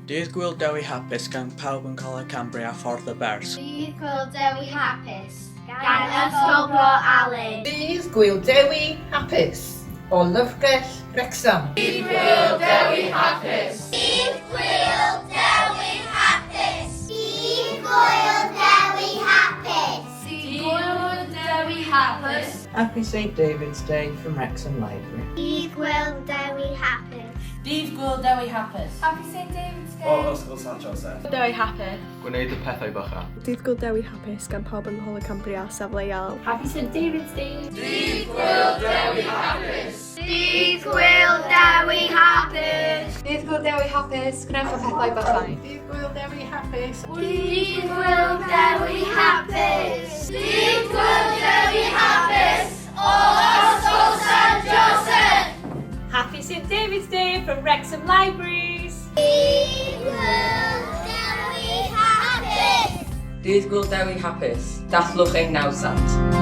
Dydd Gŵyl Dewi Hapus gan pawb yn Coleg Cambria Ffordd y Bers. Dydd Gŵyl Dewi Hapus gan Ysgol Bro Alun. Dydd Gŵyl Dewi Hapus o Lyfrgell Wrecsam. Dydd Gŵyl Dewi Hapus! Dydd Gŵyl Dewi Hapus! Dydd Gŵyl Dewi Hapus! Dydd Gŵyl Dewi Hapus! Happy St David's Day from Wrexham Library. Dydd Gŵyl Dewi Hapus. Dydd Gŵyl Dewi Hapus. Happy St David's Day. O Ysgol Sant Joseph. Dewi Hapus. Gwneud y pethau bychan. Dydd Gŵyl Dewi Hapus gan pawb yng Ngholeg Cambria, safle Iâl. Happy St David's Day. Dydd Gŵyl Dewi Hapus. Dydd Gŵyl Dewi Hapus. Dydd Gŵyl Dewi Hapus. Gwnewch y pethau bychain. Dydd Gŵyl Dewi Hapus. Dydd Gŵyl Dewi Hapus. Dydd Gŵyl Dewi Hapus o Ysgol Sant Joseph. Happy St David's Day from Wrexham Libraries. Dydd Gŵyl Dewi Hapus. Dydd Gŵyl Dewi Hapus. Dathlwch ein nawddsant.